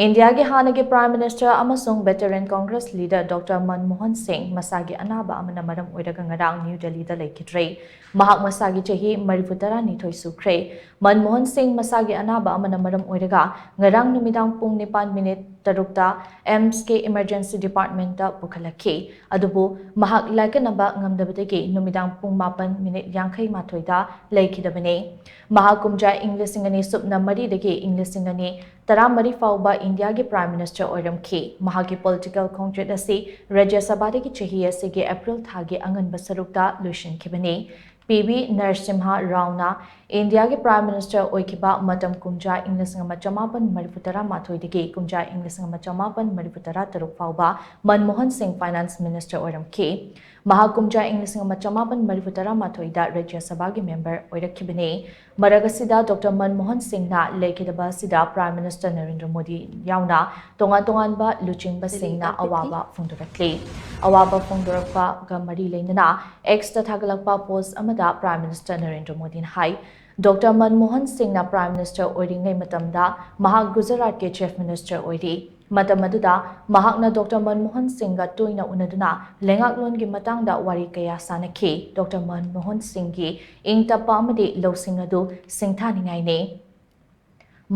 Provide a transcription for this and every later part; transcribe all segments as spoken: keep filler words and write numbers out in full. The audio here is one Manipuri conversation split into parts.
ꯏꯟꯗꯤꯌꯥꯒꯤ ꯍꯥꯟꯅꯒꯤ Prime Minister ꯑꯃꯁꯨꯡ veteran Congress leader Doctor Manmohan ꯁꯤꯡ ꯃꯁꯥꯒꯤ ꯑꯅꯥꯕ ꯑꯃꯅ ꯃꯔꯝ ꯑꯣꯏꯔꯒ ꯉꯔꯥꯡ ꯅ꯭ꯌꯨ ꯗꯦꯜꯂꯤꯗ ꯂꯩꯈꯤꯗ꯭ꯔꯦ꯫ ꯃꯍꯥꯛ ꯃꯁꯥꯒꯤ ꯆꯍꯤ ꯃꯔꯤꯐꯨ ꯇꯔꯥꯅꯤꯊꯣꯏ ꯁꯨꯈ꯭ꯔꯦ꯫ ꯃꯟꯃꯣꯍꯟ ꯁꯤꯡ ꯃꯁꯥꯒꯤ ꯑꯅꯥꯕ ꯑꯃꯅ ꯃꯔꯝ ꯑꯣꯏꯔꯒ ꯉꯔꯥꯡ ꯅꯨꯃꯤꯗꯥꯡ ꯄꯨꯡ ꯅꯤꯄꯥꯟ ꯃꯤꯅꯤꯠ ꯇꯔꯨꯛꯇ AIIMSꯀꯤ emergency departmentꯇ ꯄꯨꯈꯠꯂꯛꯈꯤ꯫ ꯑꯗꯨꯕꯨ ꯃꯍꯥꯛ ꯂꯥꯏꯀꯠꯅꯕ ꯉꯝꯗꯕꯗꯒꯤ ꯅꯨꯃꯤꯗꯥꯡ ꯄꯨꯡ ꯃꯥꯄꯟ ꯃꯤꯅꯤꯠ ꯌꯥꯡꯈꯩ ꯃꯥꯊꯣꯏꯗ ꯂꯩꯈꯤꯗꯕꯅꯤ꯫ ꯃꯍꯥꯛ ꯀꯨꯝꯖꯥ ꯏꯪ ꯂꯤꯁꯤꯡ ꯑꯅꯤ ꯁꯨꯞꯅ ꯃꯔꯤꯗꯒꯤ ꯏꯪ ꯂꯤꯁꯤꯡ ꯑꯅꯤ ꯇꯔꯥꯃꯔꯤ ꯐꯥꯎꯕ ꯏꯟꯗꯤꯌꯥꯒꯤ Prime Minister ꯑꯣꯏꯔꯝꯈꯤ꯫ ꯃꯍꯥꯛꯀꯤ political ꯈꯣꯡꯆꯠ ꯑꯁꯤ ꯔꯥꯖ꯭ꯌ ꯁꯚꯥꯗꯒꯤ ꯆꯍꯤ ꯑꯁꯤꯒꯤ ꯑꯦꯄ꯭ꯔꯤꯜ ꯊꯥꯒꯤ ꯑꯉꯟꯕ ꯁꯔꯨꯛꯇ ꯂꯣꯏꯁꯤꯟꯈꯤꯕꯅꯤ꯫ ꯄꯤ ꯚꯤ ꯅꯔꯁꯤꯝꯍ ꯔꯥꯎꯅ ꯏꯟꯗꯤꯌꯥꯒꯤ Prime Minister ꯑꯣꯏꯈꯤꯕ ꯃꯇꯝ ꯀꯨꯝꯖꯥ ꯏꯪ ꯂꯤꯁꯤꯡ ꯑꯃ ꯆꯃꯥꯄꯟ ꯃꯔꯤꯐꯨ ꯇꯔꯥ ꯃꯥꯊꯣꯏꯗꯒꯤ ꯀꯨꯝꯖꯥ ꯏꯪ ꯂꯤꯁꯤꯡ ꯑꯃ ꯆꯃꯥꯄꯟ ꯃꯔꯤꯐꯨ ꯇꯔꯥ ꯇꯔꯨꯛ ꯐꯥꯎꯕ ꯃꯟꯃꯣꯍꯟ ꯁꯤꯡ Finance Minister ꯑꯣꯏꯔꯝꯈꯤ꯫ ꯃꯍꯥꯛ ꯀꯨꯝꯖꯥ ꯏꯪ ꯂꯤꯁꯤꯡ ꯑꯃ ꯆꯃꯥꯄꯟ ꯃꯔꯤꯐꯨ ꯇꯔꯥ ꯃꯥꯊꯣꯏꯗ ꯔꯥꯖ꯭ꯌ ꯁꯚꯥꯒꯤ member ꯑꯣꯏꯔꯛꯈꯤꯕꯅꯤ꯫ ꯃꯔꯛ ꯑꯁꯤꯗ Doctor ꯃꯟꯃꯣꯍꯟ ꯁꯤꯡꯅ ꯂꯩꯈꯤꯗꯕ ꯑꯁꯤꯗ Prime Minister ꯅꯔꯦꯟꯗ꯭ꯔ ꯃꯣꯗꯤ ꯌꯥꯎꯅ ꯇꯣꯉꯥꯟ ꯇꯣꯉꯥꯟꯕ ꯂꯨꯆꯤꯡꯕꯁꯤꯡꯅ ꯑꯋꯥꯕ ꯐꯣꯡꯗꯣꯔꯛꯂꯤ꯫ ꯑꯋꯥꯕ ꯐꯣꯡꯗꯣꯔꯛꯄꯒ ꯃꯔꯤ ꯂꯩꯅꯅ Xꯇ ꯊꯥꯒꯠꯂꯛꯄ post ꯑꯃꯗ Prime Minister ꯅꯔꯦꯟꯗ꯭ꯔ ꯃꯣꯗꯤꯅ ꯍꯥꯏ, Doctor ꯃꯟꯃꯣꯍꯟ ꯁꯤꯡꯅ Prime Minister ꯑꯣꯏꯔꯤꯉꯩ ꯃꯇꯝꯗ ꯃꯍꯥꯛ ꯒꯨꯖꯔꯥꯠꯀꯤ Chief Minister ꯑꯣꯏꯔꯤ꯫ ꯃꯇꯝ ꯑꯗꯨꯗ ꯃꯍꯥꯛꯅ Doctor ꯃꯟꯃꯣꯍꯟ ꯁꯤꯡꯒ ꯇꯣꯏꯅ ꯎꯅꯗꯨꯅ ꯂꯩꯉꯥꯛꯂꯣꯟꯒꯤ ꯃꯇꯥꯡꯗ ꯋꯥꯔꯤ ꯀꯌꯥ ꯁꯥꯅꯈꯤ꯫ Doctor ꯃꯟꯃꯣꯍꯟ ꯁꯤꯡꯒꯤ ꯏꯪ ꯇꯞꯄ ꯑꯃꯗꯤ ꯂꯧꯁꯤꯡ ꯑꯗꯨ ꯁꯤꯡꯊꯥꯅꯤꯡꯉꯥꯏꯅꯤ꯫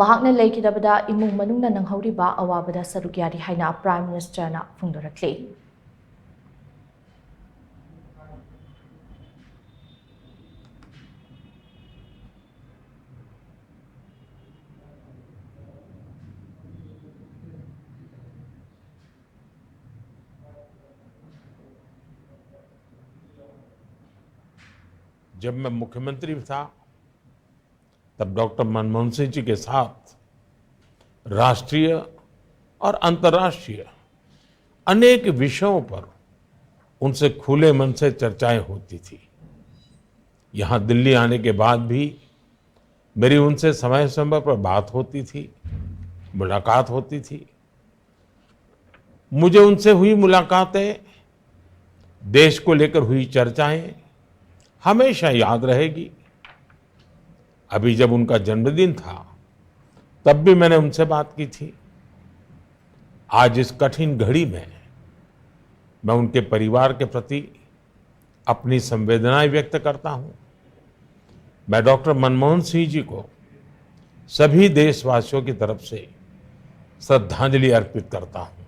ꯃꯍꯥꯛꯅ ꯂꯩꯈꯤꯗꯕꯗ ꯏꯃꯨꯡ ꯃꯅꯨꯡꯅ ꯅꯪꯍꯧꯔꯤꯕ ꯑꯋꯥꯕꯗ ꯁꯔꯨꯛ ꯌꯥꯔꯤ ꯍꯥꯏꯅ Prime Ministerꯅ ꯐꯣꯡꯗꯣꯔꯛꯂꯤ꯫ जब मैं मुख्यमंत्री था, तब डॉक्टर मनमोहन सिंह जी के साथ राष्ट्रीय और अंतर्राष्ट्रीय अनेक विषयों पर उनसे खुले मन से चर्चाएं होती थी। यहाँ दिल्ली आने के बाद भी मेरी उनसे समय समय पर बात होती थी, मुलाकात होती थी। मुझे उनसे हुई मुलाकातें, देश को लेकर हुई चर्चाएं हमेशा याद रहेगी। अभी जब उनका जन्मदिन था, तब भी मैंने उनसे बात की थी। आज इस कठिन घड़ी में मैं उनके परिवार के प्रति अपनी संवेदनाएं व्यक्त करता हूं। मैं डॉक्टर मनमोहन सिंह जी को सभी देशवासियों की तरफ से श्रद्धांजलि अर्पित करता हूं।